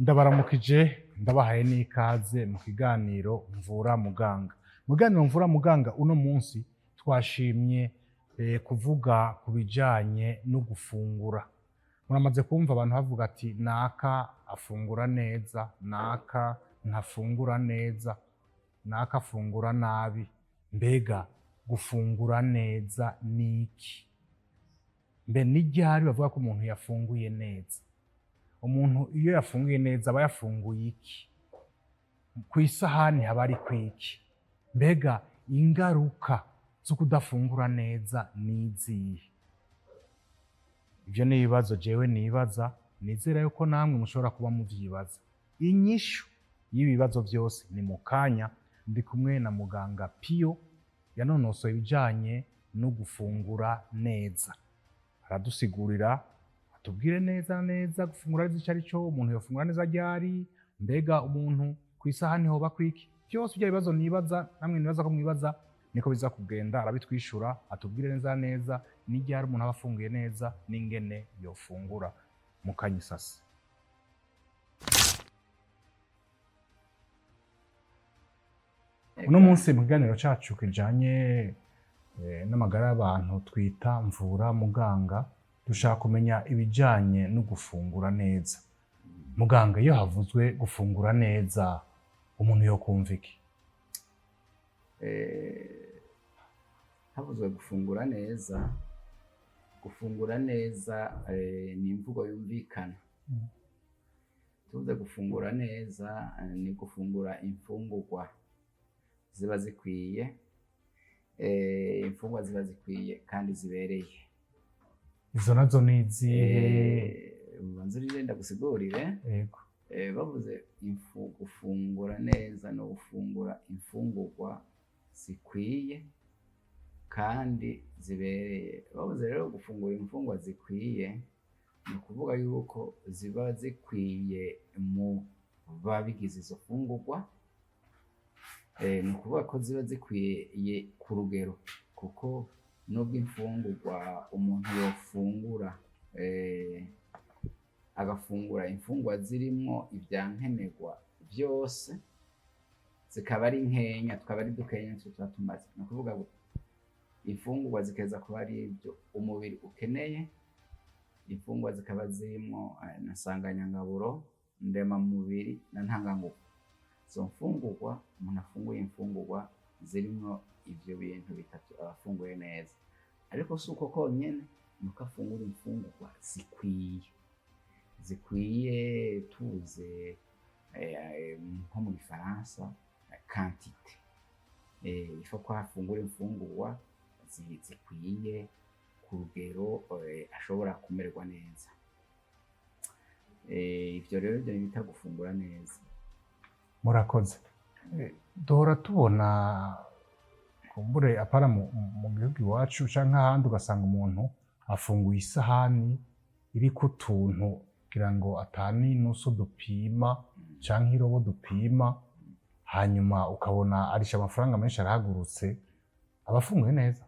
Ndabaramukije, ndabahaye n'ikaze mu kiganiro Mvura Muganga. Mu kiganiro Mvura Muganga uno munsi twashimye kuvuga ku bijanye no gufungura. Muramaze kumva abantu bavuga ati naka afungura neza, naka ntafungura neza, naka afungura nabi. Mbega gufungura neza ni iki? Mbe ni ryari bavuga ko umuntu yafunguye neza? Umuntu iyo yafunguye neza aba yafunguye iki? Ku isahani haba hariko iki? Mbega ingaruka zo kudafungura neza ni izihe? Ivyo ni ibibazo jewe nibaza, nizera yuko namwe mushobora kuba muvyibaza. Inyishu y'ibibazo vyose ni mu kanya. Ndi kumwe na muganga Pio yanonosoye ibijanye no gufungura neza. Aradusigurira, atubwire neza neza gufungura neza ico ari cyo, umuntu yofungura neza ryari, mbega umuntu ku isahani hoba kwiki? Vyose vya bibazo nibaza, namwe nibaza ko mwibaza, niko biza kugenda. Arabitwishura, atubwire neza neza ni ryari umuntu aba afunguye neza n'ingene yofungura. Mu kanyisasi. Uno munsi mu kiganiro cacu kijanye n'amagara y'abantu twita Mvura Muganga, dushaka kumenya ibijanye no gufungura neza. Muganga, iyo havuzwe gufungura neza umuntu yokumva iki? Havuzwe gufungura neza, gufungura neza ni imvugo yumvikana. Tuvuze gufungura neza, ni gufungura imfungurwa ziba zikwiye, imfungurwa ziba zikwiye kandi zibereye. Izo nazo ni izihe? Ubanze urinde ndagusigurire. Yego. Bavuze gufungura neza no gufungura imfungurwa zikwiye kandi zibereye. Bavuze rero gufungura imfungurwa zikwiye, ni ukuvuga yuko ziba zikwiye mu babigize izo mfungurwa, ni ukuvuga ko ziba zikwiye ku rugero, kuko nubwo imfungurwa umuntu yofungura, agafungura imfungurwa zirimwo ivyankenerwa vyose, zikaba ari nkenya, tukaba ari dukenya nitwo tuba tumaze. Ni ukuvuga ngo imfungurwa zikeza kuba ari ivyo umubiri ukeneye, imfungurwa zikaba zirimwo na nsanganyangaburo, ndemamubiri na ntanganguvu. Izo mfungurwa, umuntu afunguye imfungurwa zirimwo ivyo bintu bitatu aba afunguye neza. Ariko si uko konyene, ni uko afungura imfungurwa zikwiye. Zikwiye tuze nko mu gifaransa quantité. Il faut ko afungura imfungurwa zikwiye ku rugero ashobora kumererwa neza. Ivyo rero nivyo bita gufungura neza. Murakoze. Duhora tubona kumbure apara mu gihugu iwacu canke ahandi, ugasanga umuntu afunguye isahani iriko utuntu kugira ngo atani inusu dupima canke irobo dupima, hanyuma ukabona arisha amafaranga menshi arahagurutse, aba afunguye neza?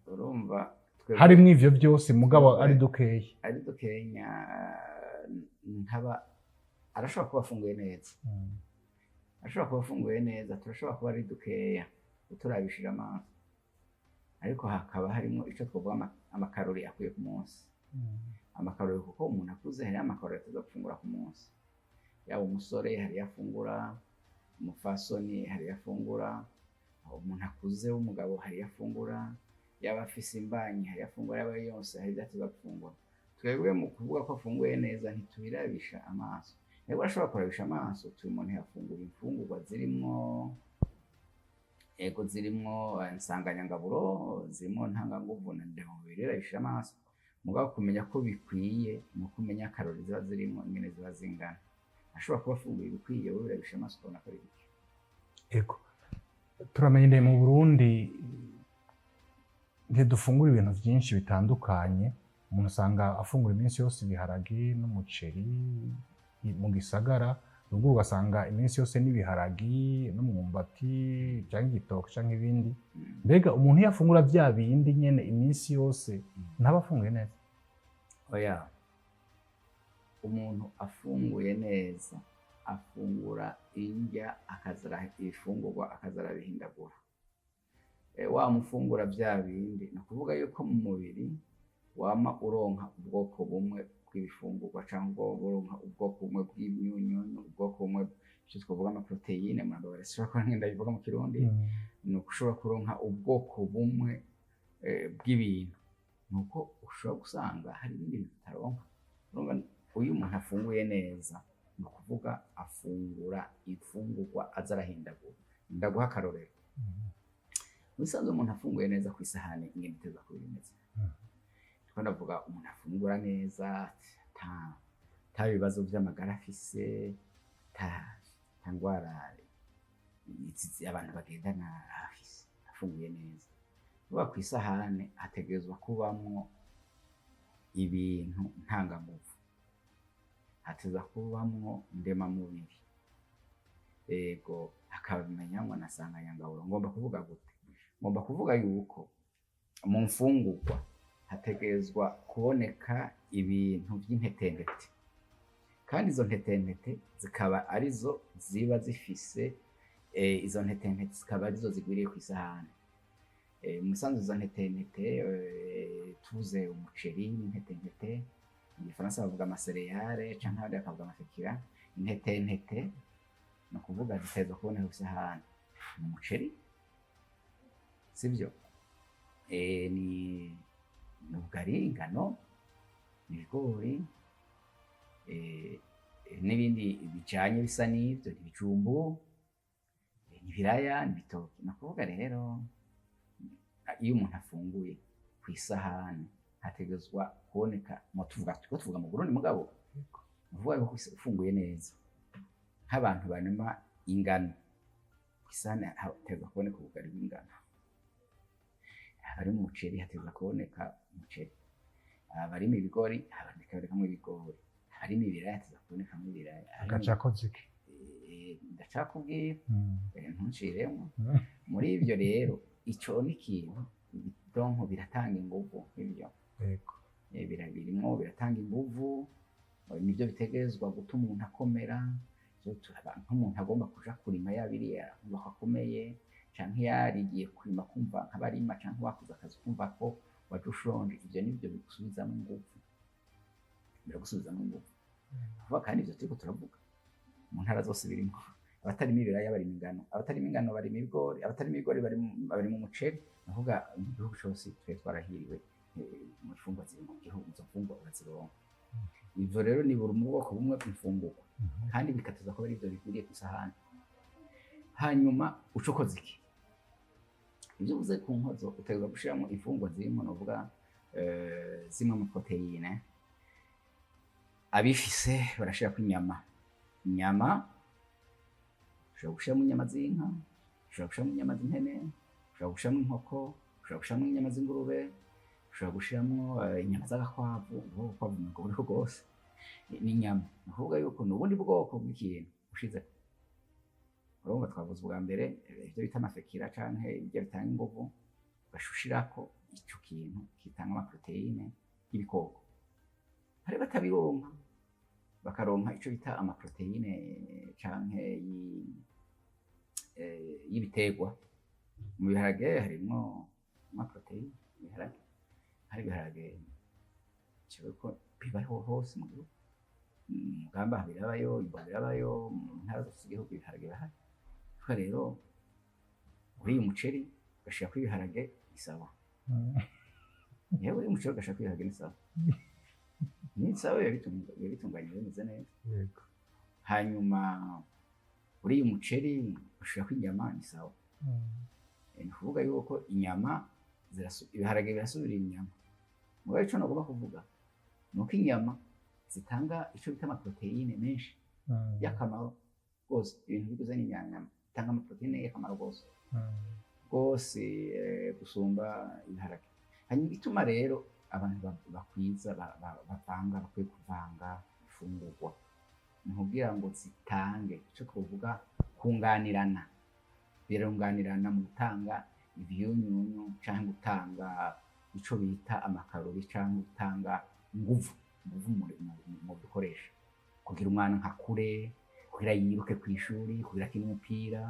Urumva twebwe Harimwo ivyo vyose mugabo ari dukeyi. Ari dukenya, ntaba arashobora kuba afunguye neza. Ashobora kuba afunguye neza, turashobora kuba ari dukeya uturabishije amaso, ariko hakaba harimo ico twovuga amakarori akwiye ku munsi. Amakarori, kuko umuntu akuze hariho amakarori ataza gufungura ku munsi. Yaba umusore hariyo afungura, umupfasoni hariyo afungura, umuntu akuze w'umugabo hariyo afungura, yaba afise imbanyi hariyo afungura, yaba yonse hari ivyo ataza gufungura. Twebwe mu kuvuga ko afunguye neza ntitubirabisha amaso. Ego, ashobora kurabisha amaso tuyu umuntu yafunguye imfungurwa zirimwo, ego, zirimwo nsanganyangaburo, zirimwo ntanganguvu na ndemamubiri, irabisha amaso. Mugabo kumenya ko bikwiye ni ukumenya karori ziba zirimwo ingene ziba zingana. Ashobora kuba afunguye ibikwiye, wowe birabisha amaso ukabona ko ari bike. Ego, turamenyereye mu Burundi ntidufungura ibintu vyinshi bitandukanye. Umuntu usanga afungura iminsi yose ibiharage n'umuceri mu gisagara, ruguru ugasanga iminsi yose n'ibiharagi n'umwumbati canke igitoke canke ibindi. Mbega umuntu iyo afungura vya bindi nyene iminsi yose ntaba afunguye neza? Oya. Umuntu afunguye neza afungura indya akazara ibifungurwa akazarabihindagura. Wa mufungura vya bindi, ni ukuvuga yuko mu mubiri wama uronka ubwoko bumwe bw'ibifungurwa, cyangwa uronka ubwoko bumwe bw'imyunyunyu, ubwoko bumwe icyo twavuga amaprotéines, murababara sinshobora kuba ngenda bivuga mu Kirundi. Ni uko ushobora kuronka ubwoko bumwe bw'ibintu, ni uko ushobora gusanga hari ibindi bintu utaronka. Urumva, uyu umuntu afunguye neza, ni ukuvuga afungura imfungurwa aza arahindagura. Ndaguha akarorero. Mu bisanzwe umuntu afunguye neza, ku isahani ingene iteza kuba imeze, ndiko ndavuga umuntu afungura neza, ata bibazo vy'amagara afise, ata ngwara izi abantu bagendana afise, afunguye neza, kuvuga ku isahani hategerezwa kubamwo ibintu ntanganguvu, hategerezwa kubamwo ndemamubiri, ego, hakamenyamwo na sanganyangaburo. Ngomba kuvuga gute? Ngomba kuvuga yuko mu mfungurwa hategerezwa kuboneka ibintu vy'intete, kandi izo ntete zikaba arizo ziba zifise izo ntete zikaba arizo zigwiriye ku isahani. Mu bisanzwe izo ntete, tuvuze umuceri n'intete ntete, mu Gifaransa bavuga amacéréales canke abandi bakavuga amaféculents. Intete ntete ni ukuvuga zitegerezwa kuboneka ku isahani ni umuceri, sivyo? Ni ubugari, ingano, ni ibigori, n'ibindi bijanye bisa n'ivyo, ni ibijumbu, ni ibiraya, ni ibitoki. Ni ukuvuga rero iyo umuntu afunguye, ku isahani hategerezwa kuboneka mu tuvuga, turiko tuvuga mu Burundi, mugabo ni ukuvuga yuko ufunguye neza, nk'abantu barima ingano, ku isahani hategerezwa kuboneka ubugari bw'ingano, abarima umuceri hategerezwa kuboneka umuceri, abarima ibigori habonekamwo ibigori, abarima ibiraya hategerezwa kubonekamwo ibiraya. Agaca akoze iki? Ndacakubwira. Ntunciremwo. Muri ivyo rero, ico ni ikintu donc biratanga inguvu ivyo. Birimwo biratanga inguvu, nivyo bitegerezwa gutuma umuntu akomera. Nk'umuntu agomba kuja kurima yabiriye, akumva ko akomeye, canke yarigiye kurima kumva nk'abarima, canke wakoze akazi kumva ko waje ushonje, ivyo nivyo bigusubizamwo inguvu, biragusubizamwo inguvu vuba. Kandi ivyo turiko turavuga mu ntara zose birimwo. Abatarima ibiraya barima ingano, abatarima ingano barima ibigori, abatarima ibigori barima umuceri. Ni ukuvuga mu gihugu cose twari twarahiriwe, mu mfungurwa ziri mu gihugu, izo mfungurwa urazironka. Ivyo rero ni buri mu bwoko bumwe bw'imfungurwa, kandi bikatuza kuba ari ivyo bigwiriye ku isahani. Hanyuma uca ukoze iki? Ivyo uvuze ku nkozo, utegerezwa gushiramwo imfungurwa zirimwo, novuga zimwe mu protéines. Abifise barashirako inyama. Inyama ushobora gushiramo inyama z'inka, ushobora gushiramo inyama z'impene, ushobora gushiramo inkoko, ushobora gushiramo inyama z'ingurube, ushobora gushiramwo inyama z'agakwavu. Ubwo bukwavu nubwo buriho bwose ni inyama. Ni ukuvuga yuko ni ubundi bwoko bw'ikintu ushizeko. Urumva twavuze ubwa mbere ivyo bita amaféculents canke ibyo bitanga inguvu, ugaca ushirako ico kintu kitanga amaprotéines y'ibikoko. Hari batabironka, bakaronka ico bita amaprotéines canke y'ibiterwa. Mu biharage harimwo amaprotéines, mu biharage hari ibiharage jewe ko bibaho hose mu gihugu, mu Mugamba birabayo, Imbo birabayo, mu ntara zose z'igihugu ibiharage birahari. Ariko rero uriye umuceri ugashirako ibiharage ni sawa. Yewe, uriye umuceri ugashirako ibiharage ni sawa, ni sawa, biba bitunganye, bimeze neza. Hanyuma uriye umuceri ugashirako inyama ni sawa. Ni ukuvuga yuko inyama ibiharage birasubira inyama. Mugabo ico nagomba kuvuga ni uko inyama zitanga ico bita amaprotéines menshi y'akamaro rwose. Ibintu biguze n'inyama bitanga amaprotéines y'akamaro rwose rwose, gusumba ibiharage. Hanyuma igituma rero abantu bakwiza bavanga, bakwiye kuvanga imfungurwa, ni ukugira ngo zitange ico twovuga kunganirana. Birunganirana mu gutanga ivyunyunyu canke gutanga ico bita amacalories canke gutanga inguvu mu Inguvu mu dukoresha kugira umwana nkakure, kugira yiruke ku ishuri, kugira akine umupira.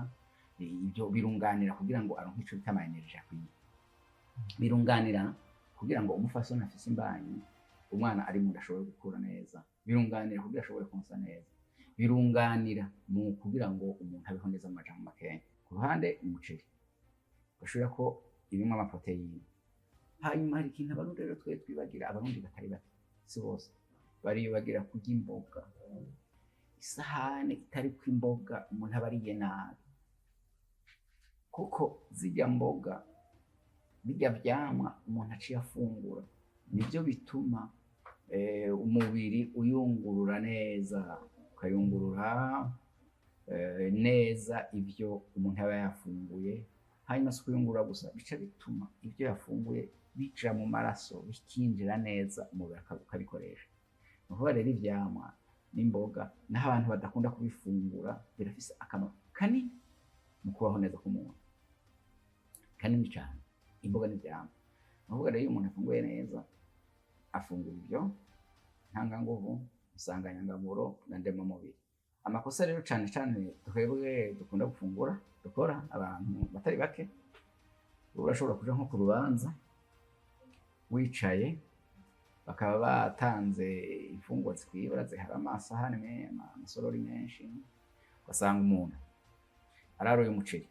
Ibyo birunganira kugira ngo aronke ico bita ama énergie akwiye. Birunganira kugira ngo umufasoni afise imbanyi, umwana ari mu nda ashobore gukura neza. Birunganira kugira ashobore konsa neza. Birunganira mu kugira ngo umuntu abeho neza. Mu majambo makeya, ku ruhande umuceri ugashira ko ibimwe amaprotéines. Hanyuma hari ikintu Abarundi rero twe twibagira, Abarundi batari bake, si bose, baribagira kurya imboga. Isahani itariko imboga, umuntu aba ariye nabi, kuko zirya mboga, birya vyamwa umuntu aciye afungura, nivyo bituma umubiri uyungurura neza, ukayungurura neza ivyo umuntu aba yafunguye. Hanyuma si ukuyungurura gusa, bica bituma ivyo yafunguye bija mu maraso, bikinjira neza, umubiri ukabikoresha. Ni ukuvuga rero ivyamwa n'imboga, naho abantu badakunda kubifungura, birafise akamaro kanini mu kubaho neza k'umuntu, kanini cane, imboga n'ivyamwa. Ni ukuvuga rero iyo umuntu afunguye neza, afungura ivyo ntanganguvu, nsanganyangaburo na ndemamubiri. Amakosa rero cane cane twebwe dukunda gufungura, dukora abantu batari bake, urashobora kuja nko ku rubanza wicaye, bakaba batanze imfungurwa zikwiye, barazihara amasahani, amasorori menshi, ugasanga umuntu araroye umuceri,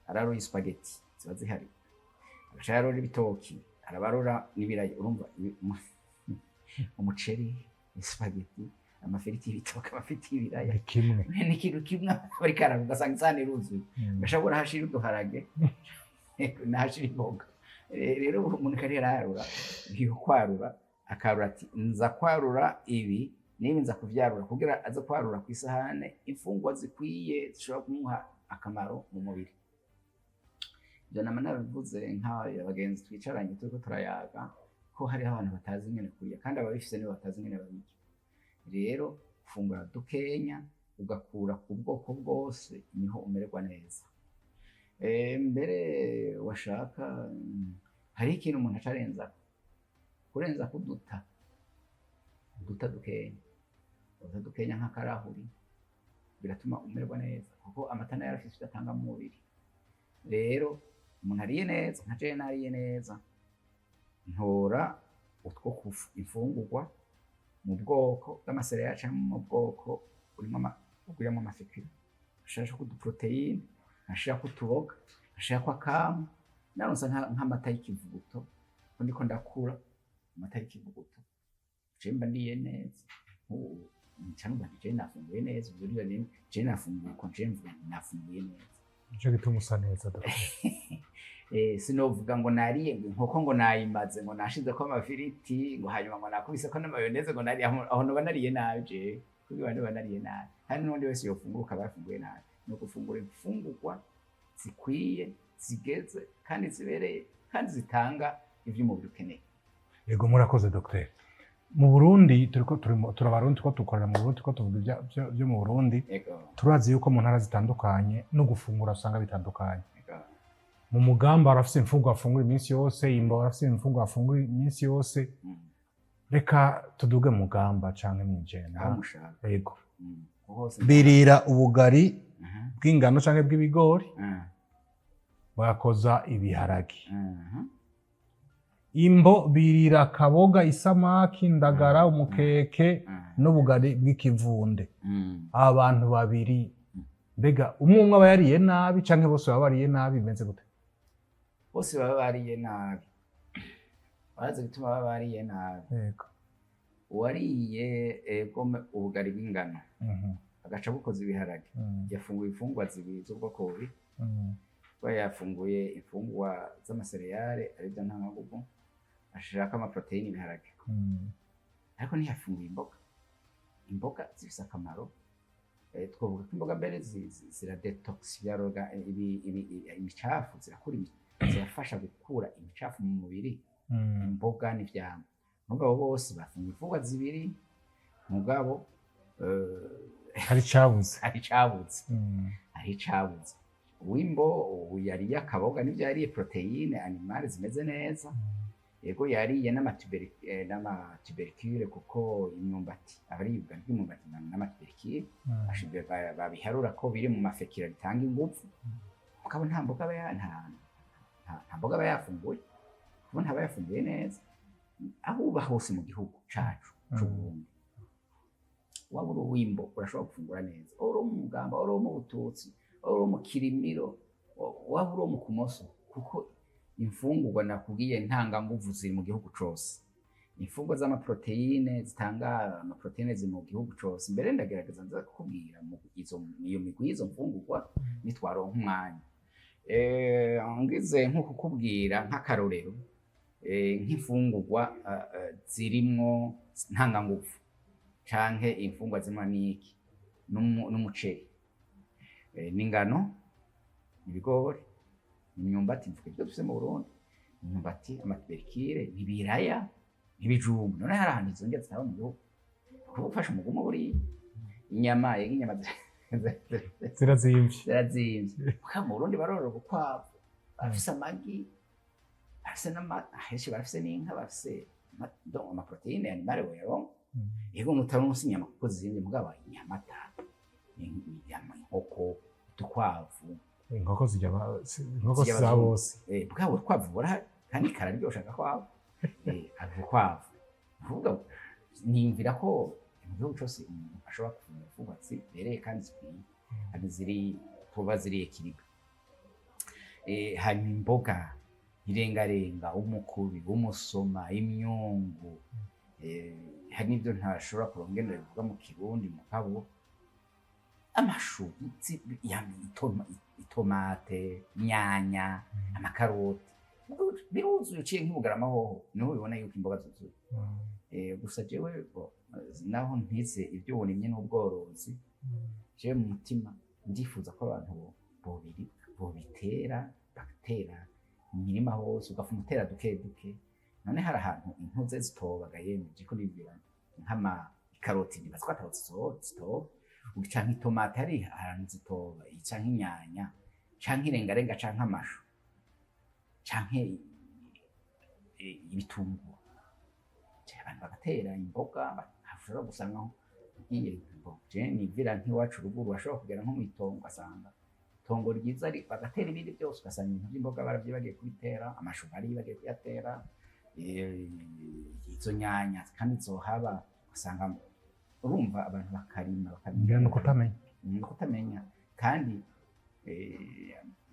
araroye spaghetti ziba zihari, agaca yarora ibitoki, arabarora n'ibirayi. Urumva umuceri, spaghetti, amafiriti y'ibitoki, amafiriti y'ibiraya, Ni kimwe. Ni ikintu kimwe bariko araga, ugasanga isahani iruzuye. Ugashobora hashira uduharage nahashira imboga. Rero umuntu kari yararura, iyo kwarura akarura ati: "Nza kwarura ibi niba nza kuvyarura," kugira aze kwarura ku isahane imfungwa zikwiye zishobora kumuha akamaro mu mubiri. Ibyo nama nabivuze nk'abagenzi twicaranye turiko turayaga, ko hariho abantu batazi ingene kurya, kandi ababifise nibo batazi ingene babirya. Rero gufungura dukenya, ugakura ku bwoko bwose, niho umererwa neza. Mbere washaka, hariho ikintu umuntu aca arenzako, kurenza kuduta uduta dukenya, uduta dukenya nk'akarahuri, biratuma umererwa neza, kuko amata nayo arafise ivyo atanga mu mubiri. Rero umuntu ariye neza, nka jewe nariye neza, ntora utwo imfungurwa mu bwoko bw'amacéréales canke mu bwoko burimwo bugwiriyemwo amaféculents, nkashirako uduprotéines, nkashirako utuboga, nkashirako akamwa, naronse nk'amata y'ikivuguto, ko ndiko ndakura, amata y'ikivuguto, je mba ndiye neza. Nk'ubu nca numva nti jewe nafunguye neza. Ivyo rero ni jewe nafunguye uko, jewe mvuga nti nafunguye neza. Nico gituma usa neza, docteur. Sinovuga ngo nariye ngo inkoko ngo nayimaze, ngo nashizeko amafiriti, ngo hanyuma ngo nakubiseko n'amayonnaise, ngo nariye aho. Aho noba nariye nabi jewe, kuko noba nariye nabi. Kandi n'undi wese yofungura ukaba yafunguye nabi. Ni ugufungura imfungurwa zikwiye, zigeze kandi zibereye, kandi zitanga ivyo umubiri ukeneye. Yego, murakoze docteur. Mu Burundi turiko turi Abarundi, turiko dukorera mu Burundi, turiko tuvuga byo mu Burundi. Turazi yuko mu ntara zitandukanye no gufungura usanga bitandukanye. Mu Mugamba barafise imfungurwa bafungura iminsi yose, Imbo barafise imfungurwa bafungura iminsi yose. Reka tuduge mu Mugamba canke mw'Ijenda. Aho mushaka. Yego. Hose. Birira ubugari bw'ingano canke bw'ibigori, bagakoza ibiharage. Imbo birira akaboga, isamaki, indagara, umukeke n'ubugari bw'ikivunde. Abantu babiri, mbega umwe umwe aba yariye nabi canke bose baba bariye nabi? Bimeze gute? Bose baba bariye nabi. Barazi gutuma baba bariye nabi. Uwariye egome ubugari bw'ingano, agaca bukoza ibiharage, yafunguye imfungwa zibiri z'ubwoko bubiri. Kuba yafunguye imfungwa z'amacéréales, aribyo ntangagugu, ashirako amaprotéines, ibiharage, ariko ntiyafunguye imboga. Imboga zifise akamaro. Twovuga ko imboga mbere ziradetoxifya imicafu, zirakura zirafasha gukura imicafu mu mubiri. Imboga n'ivyamwa. Mugabo bose bafunguye imfungwa zibiri, mugabo hari icabuze. Hari icabuze. Hari icabuze. Uwimbo ubu yariye akaboga n'ivyo yariye protéines animales zimeze neza. Yego, yariye n'amatubercule, kuko imyumbati abaribwa nk'imyumbati n'amatubercule babiharura ko biri mu maféculents bitanga ingufu. Mugabo nta mboga aba nta mboga aba yafunguye, kuko ntaba yafunguye neza. Aho uba hose mu gihugu cacu c'Uburundi, waba uri uw'Imbo, urashobora gufungura neza, waba uri uwo mu Mugamba, waba uri uwo mu Bututsi, waba uri uwo mu Kirimiro, waba uri uwo mu Kumoso, kuko imfungurwa nakubwiye ntanganguvu ziri mu gihugu cose. Imfungurwa z'amaprotéines zitanga amaprotéines ziri mu gihugu cose. Mbere ndagerageza nza kukubwira mu izo iyo migwi y'izo mfungurwa nitwaronka umwanya. Ngize nko kukubwira nk'akarorero, nk'imfungurwa zirimwo ntanganguvu canke imfungurwa zimwa n'iki n'umuceri, n'ingano, ibigori, imyumbati, mvuga ibyo dufise mu Burundi: imyumbati, amatubercule, ibiraya, ibijumbu. None hari ahantu izo ndya zitaba mu gihugu? Kuba ufashe umugumu buriya inyama, yego, inyama Zirazimvye. Zirazimvye. Mugabo mu Burundi barorora ubukwavu, barafise amagi, barafise henshi barafise n'inka, barafise donc amaprotéines animales boyaronka. Yego, mutaronse inyama kuko zizimvye, mugabo inyama ta inyama, inkoko, udukwavu. Inkoko zirya inkoko Zirya za abazungu. bose. Bwabo urukwavu burahari kandi kararyosha agakwavu, agakwavu. Kuvuga niyumvira ko mu gihugu cyose umuntu ashobora gufungura imfungurwa zibereye kandi zikwiye, kandi ziri tuba ziri équilibrées. Hanyuma imboga, irengarenga, umukubi, umusoma, imyungu, hari n'ibyo ntashobora kuronka ingene bivuga mu Kirundi, mugabo amashu, itomate, inyanya, amakaroti biruzuye. Uciye nk'Ibugarama hoho niho ubibona yuko imboga zuzuye. Gusa jewe bo, naho ntize iby'uburimyi n'ubworozi, jewe mu mutima ndifuza ko abantu bobitera, bagatera imirima hose, ugafuma utera duke duke. None hari ahantu intuze zitobaga? Yemwe, jiko nibwira nk'ama ikaroti, nibaza ko ataho zitoba, canke itomate, hari ahantu zitoba, canke inyanya, canke irengarenga, canke amashu, canke ibitunguru. Abantu bagatera imboga, bashobora gusanga aho ugiye. Je nivira nk'iwacu ruguru, bashobora kugera nko mw'itongo, ugasanga itongo ryiza bagatera ibindi byose, ugasanga ibintu by'imboga baravyibagiye kubitera, amashu baribagiye kuyatera, izo nyanya kandi zohaba. Ugasanga urumva abantu bakarima. Ngira ni ukutamenya. Ni ukutamenya. Kandi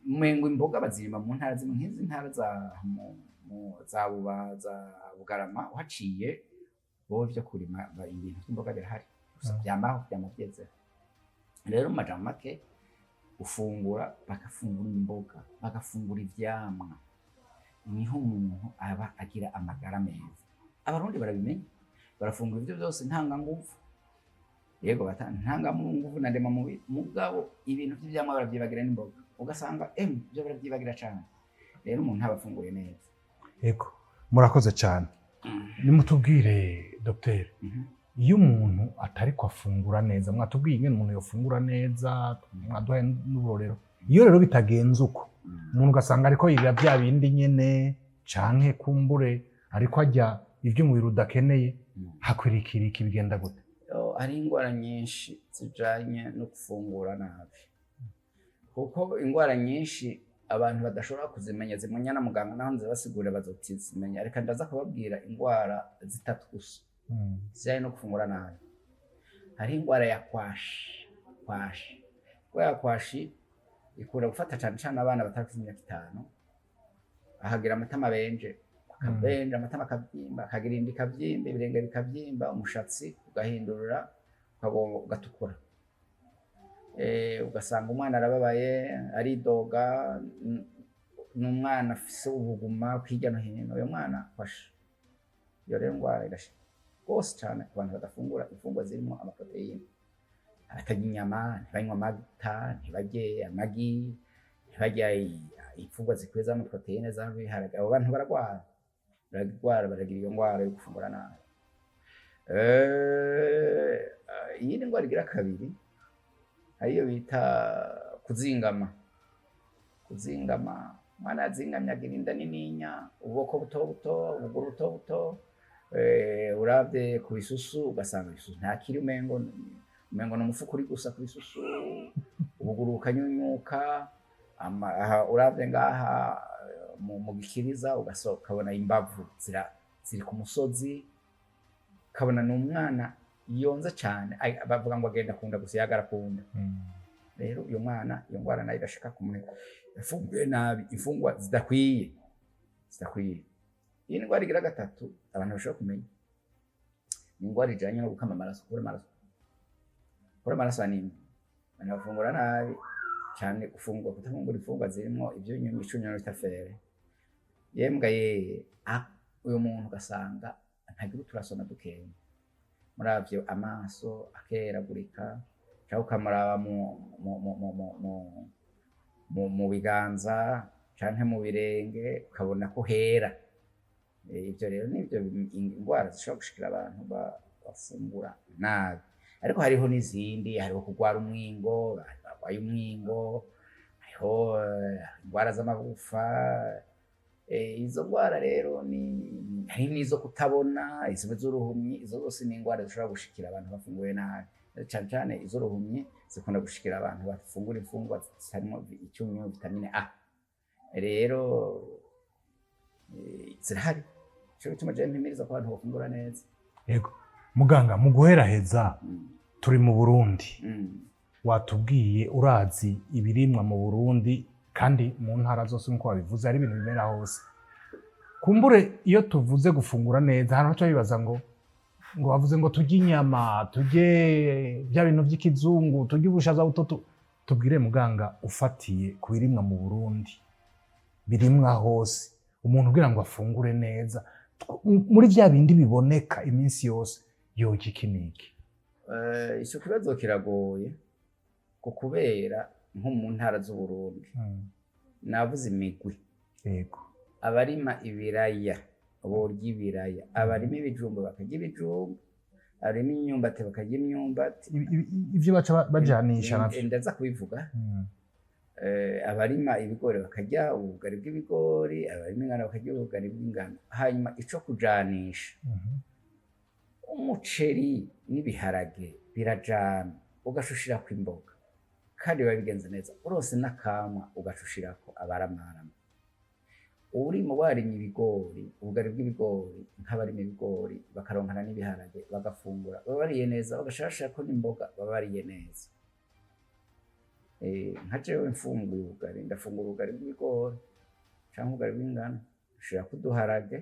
umengo imboga bazirima mu ntara zimwe, nk'izi ntara za Buba, za Bugarama, uhaciye wowe vyo kurima ibintu by'imboga birahari gusa. Vyamaho, vyama vyeze. Rero mu majambo make, ufungura, bagafungura imboga, bagafungura ivyamwa, niho umuntu aba agira amagara meza. Abarundi barabimenya, barafungura ivyo byose ntanganguvu, yego, ntanganguvu na ndemamubiri, mugabo ibintu vy'ivyamwa baravyibagira n'imboga, ugasanga byo baravyibagira cane. Rero umuntu aba afunguye neza. Ego, murakoze cyane. Nimutubwire, dogiteri, iyo umuntu atariko afungura neza, mwatubwiye ingene umuntu yofungura neza, mwaduhaye n'uburorero. Iyo rero bitagenze uko, umuntu ugasanga ariko yirira bya bindi nyene, canke kumbure ariko arya ivyo umubiri udakeneye, hakwirikira iki? Bigenda gute? Yo, hari ingwara nyinshi zijanye no gufungura nabi, kuko ingwara nyinshi abantu badashobora kuzimenya zimenya na muganga, naho nzibasigurira bazotizimenya. Reka ndaza kubabwira ingwara zitatu gusa zijanye no gufungura nabi. Hari ingwara ya kwashi. Kwashi, ingwara ya kwashi ikunda gufata cane cane abana batarafise imyaka 5. Ahagira amatama benje, akabenja amatama, akabyimba, akagira inda ikabyimba, ibirenge bikabyimba, umushatsi ugahindurira ukagomba ugatukura. Ugasanga umwana arababaye, aridoga, ni umwana afise ubuguma hirya no hino. Uyo mwana kwashi, iyo rero ndwara irashika rwose cyane ku bantu badafungura imfungurwa zirimo amaprotéines, abatarya inyama, ntibanywe amata, ntibarye amagi, ntibarya imfungurwa zikwiye z'amaprotéines z'abiharage. Abo bantu baragwara, baragwara, baragira iyo ndwara yo gufungura nabi. Iyindi ndwara igira kabiri ariyo bita kuzingama. Kuzingama Umwana yazingamye agira inda nininya, ububoko buto buto, ubuguru buto buto. Uravye ku bisusu ugasanga ibisusu nta kiri, umengo ni umufuko uri gusa ku bisusu, ubuguru bukanyunyuka. Aha uravye ngaha mu gikiriza ukabona imbavu ziri ku musozi, ukabona ni umwana yonza cane. Bavuga ngo agenda kunda gusa, yagara kunda. Rero uyu mwana, iyo ngwara nayo irashika ku muntu yafunguye nabi, imfungwa zidakwiye. Iyi ndwara igira gatatu abantu bashobora kumenya ni indwara ijanye no gukama amaraso, kubura amaraso, kubura amaraso anemia. Abantu bafungura nabi cane, gufungura, kudafungura imfungwa zirimwo ivyunyunyu, icunyunu bita fer. Yembwa ye, uyu muntu ugasanga ntagira uturasona dukeya, muravyo amaso akeragurika, cyangwa ukamuraba mu biganza canke mu birenge ukabona ko hera. Ivyo rero nivyo ingwara zishobora gushikira abantu bafungura nabi. Ariko hariho n'izindi, hariho kugwara umwingo, abantu barwaye umwingo, hariho ingwara z'amagufa. Izo ngwara rero ni hari n'izo kutabona, izo z'uruhumyi. Izo zose ni ingwara zishobora gushikira abantu bafunguye nabi. Cane cane iz'uruhumyi zikunda gushikira abantu bafungura imfungurwa zitarimo icyunyu, vitamine A. Rero zirahari, ico gituma jewe mpimiriza ko abantu bafungura neza. Yego muganga, mu guheraheza, turi mu Burundi. Watubwiye urazi ibirimwa mu Burundi kandi mu ntara zose, nk'uko wabivuze, hari ibintu bimera hose. Kumbure iyo tuvuze gufungura neza, hano baca bibaza ngo bavuze ngo turye inyama, turye bya bintu by'ikizungu, turye ubushaza butoto. Tubwire muganga, ufatiye ku birimwa mu Burundi, birimwa hose, umuntu ugira ngo afungure neza muri bya bindi biboneka iminsi yose, yorya iki n'iki? Ico kibazo kiragoye ko kubera nko mu ntara z'Uburundi navuze imigwi. Abarima ibiraya borya ibiraya, abarima ibijumbu bakarya ibijumbu, abarima imyumbati bakarya imyumbati. Ivyo baca bajanisha navyo. Ndaza kubivuga. Abarima ibigori bakarya ubugari bw'ibigori, abarima ingano bakarya ubugari bw'ingano. Hanyuma ico kujanisha, umuceri n'ibiharage birajana, ugashushirako imboga kandi biba bigenze neza. Urose n'akamwa ugashushirako, abaramarama. Urima, warimye ibigori, ubugari bw'ibigori, nk'abarima ibigori bakaronkana n'ibiharage bagafungura, baba bariye neza, bagashashirako n'imboga, baba bariye neza. Nka jewe mfunguye ubugari, ndafungura ubugari bw'ibigori canke ubugari bw'ingano, nshirako uduharage,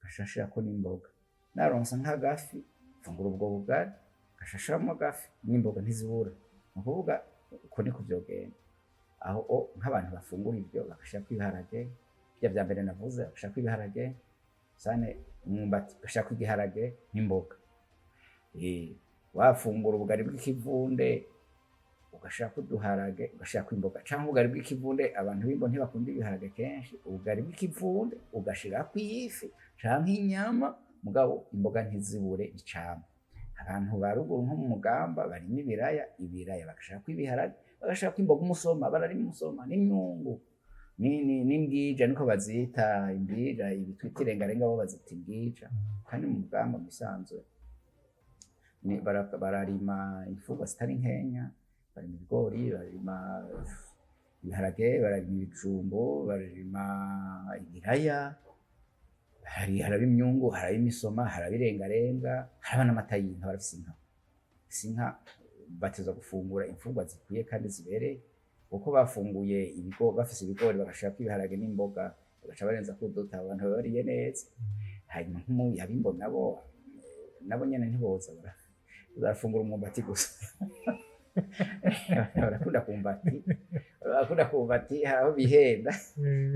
ngashashirako n'imboga. Naronse nk'agafi, mfungura ubwo bugari ngashashiramwo agafi n'imboga, ntizibura. Ni ukuvuga uko niko vyogenda. Aho o nk'abantu bafungura ivyo bagashirako ibiharage, bya vya mbere navuze, bagashirako ibiharage sane, umwumbati, bagashirako igiharage n'imboga. Wafungura ubugari bw'ikivunde ugashirako uduharage, ugashirako imboga, canke ubugari bw'ikivunde, abantu b'imbo ntibakunda ibiharage kenshi, ubugari bw'ikivunde ugashirako ifi canke inyama, mugabo imboga ntizibure, icamwa. Abantu ba ruguru nko mu Mugamba barima ibiraya, ibiraya bagashirako ibiharage, bagashirako imboga, umusoma, bararima umusoma n'imyungu n'imbwija, niko bazita imbwija, ibi twita irengarenga bo bazita imbwija. Kandi mu Mugamba mu bisanzwe bararima imfungwa zitari nkenya, barima ibigori, bararima ibiharage, bararima ibijumbu, bararima ibiraya, haraba imyungu, haraba imisoma, haraba irengarenga, haraba n'amata y'inka. Barafise inka, bafise inka, bateza gufungura imfungwa zikwiye kandi zibereye, kuko bafunguye ibigo bafise ibigori bagashirako ibiharage n'imboga, bagaca barenza kuduta, abantu baba bariye neza. Hanyuma nk'umubi abimbo nabo nyene ntiboza barafungura umwumbati gusa. Barakunda kumbati, barakunda kumbati, hari aho bihenda,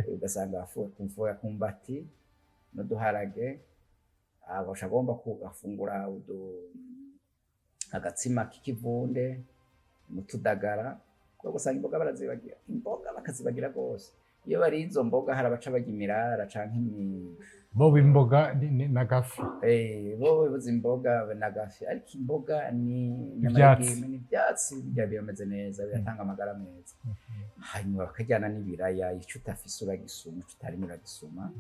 ugasanga kumfura kumbati n'uduharage, agaca agomba kugafungura agatsima k'ikivunde n'utudagara, kuko usanga imboga barazibagira, imboga bakazibagira rwose. Iyo bariye izo mboga hari abaca barya imirara canke Bo imboga n'agafi. Bo buze imboga n'agafi, ariko imboga ni Ivyatsi. Ni ivyatsi, birya birameze neza, biratanga amagara meza. Hanyuma bakajyana n'ibiraya, icyo utafise uragisuma, icyo utarimo uragisuma.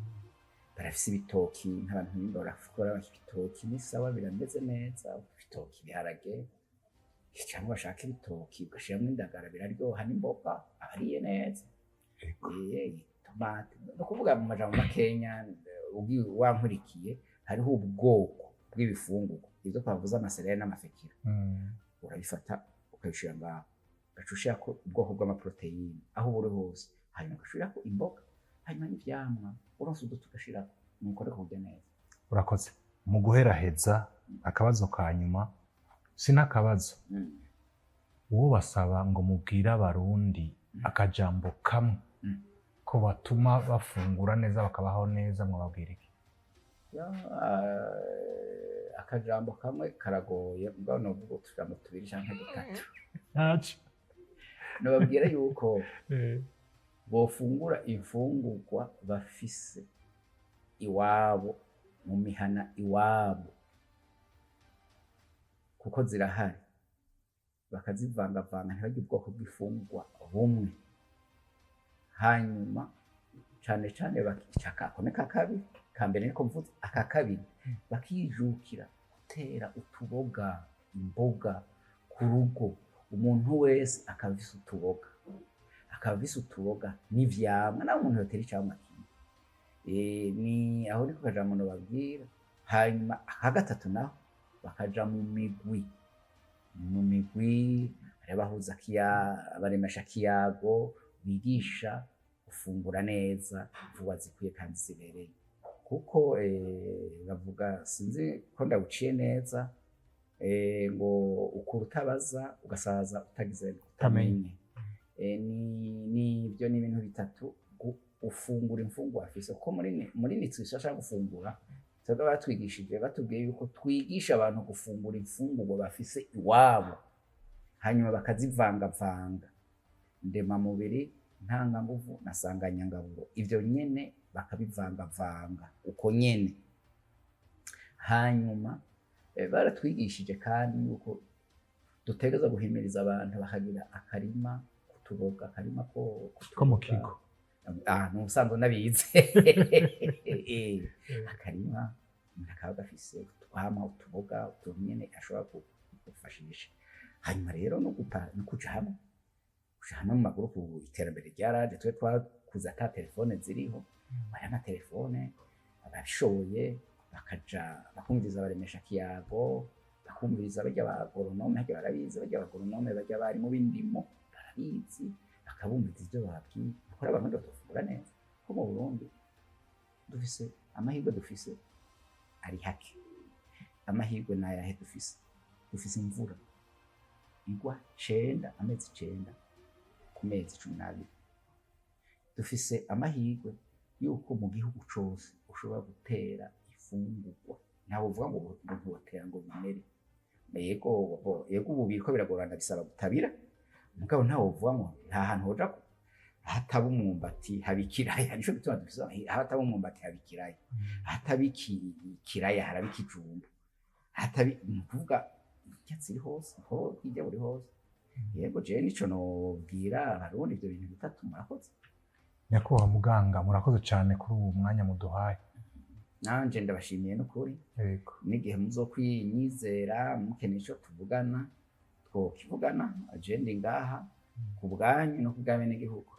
Barafise ibitoki, nk'abantu b'imba barakora ibitoki, ni sawa, birameze neza, ibitoki, ibiharage, cyangwa bashaka ibitoki ugashiramo indagara, biraryoha, n'imboga, abariye neza. Itomate, ni ukuvuga mu majambo makenya, wankurikiye, hariho ubwoko bw'ibifungurwa, ibyo twavuze, ama céréales n'ama féculents, urabifata ukabishira ngaho, ugaca ushirako ubwoko bw'amaprotéines aho buri hose, hanyuma ugashirako imboga, hanyuma n'ivyamwa, uronse uduti ugashirako, nuko reko kurya neza. Urakoze. Mu guheraheza, akabazo ka nyuma, si n'akabazo, uwo basaba ngo mubwire Abarundi akajambo kamwe ko batuma bafungura neza, bakabaho neza, mwababwira iki? Ya, akajambo kamwe karagoye, mugabo novuga utujambo tubiri canke dutatu. Ntaco. Nobabwira yuko bofungura imfungurwa bafise iwabo, mu mihana iwabo, kuko zirahari, bakazivangavanga, ntibagire ubwoko bw'imfungurwa bumwe. Hanyuma cane cane bakica ako ni kabiri, ka mbere niko mvuze, aka kabiri, bakijukira gutera utuboga, imboga ku rugo, umuntu wese akaba afise utuboga, akaba afise utuboga n'ivyamwa, naho umuntu yotera icamwa kimwe. Ni aho niko kajambo nobabwira. Hanyuma aka gatatu naho, bakaja mu migwi, mu migwi hariho abahuza abaremesha kiyago, bigisha gufungura neza, imfungurwa zikwiye kandi zibereye, kuko bavuga, sinzi ko ndawuciye neza, ngo ukura utabaza, ugasaza utagize utamenye. Ni ibyo, ni ibintu bitatu: ufungura imfungurwa afise, kuko muri nutrition ashaka gufungura, twebwe batwigishije, batubwiye yuko twigisha abantu gufungura imfungurwa bafise iwabo, hanyuma bakazivangavanga, ndemamubiri, ntanganguvu na sanganyangaburo, ivyo nyene bakabivangavanga uko nyene. Hanyuma baratwigishije kandi yuko dutegerezwa guhimiriza abantu bakagira akarima kutuboga, akarima ko Ko mu kigo. Ah, mu busanzwe nabize. Akarima umuntu akaba gafise utwamwa, utuboga, utuntu nyene ashobora gufashisha. Hanyuma rero no kuja hamwe, kuja hamwe mu magurupu. Iterambere ryaraje, twe twakuze ata telefone ziriho, hari amatelefone, ababishoboye bakaja bakumviriza abaremesha kiyago, bakumviriza barya ba agronome, harya barabizi, barya ba agronome, barya abarimu b'indimo barabizi, bakabumviriza ivyo bababwiye, kuko Abarundi batofungura neza. Ko mu Burundi dufise amahirwe, dufise ari hake. Amahirwe ni ayahe dufise? Dufise imvura igwa 9, amezi 9 ku mezi 12. Dufise amahirwe yuko mu gihugu cose ushobora gutera ifungurwa, ntabwo uvuga ngo ntiwotera ngo bimere. Yego yego, ubu biriko biragorana, bisaba gutabira, mugabo ntawe uvuga ngo nta hantu hoja ahataba umwumbati haba ikiraya. Nico gituma dufise ahataba umwumbati haba ikiraya, ahataba ikiraya haraba ikijumbu, ahataba, ni ukuvuga indya ziri hose, ho hirya buri hose. Yego, jewe nico nobwira Abarundi, ivyo bintu bitatu. Murakoze. Nyakubahwa muganga, murakoze cyane kuri ubu mwanya muduhaye. Nanje ndabashimiye n'ukuri. N'igihe muzokwinyizera, mukeneye ico tuvugana, twokivugana, je ndi ngaha ku bwanyu no ku bw'abenegihugu.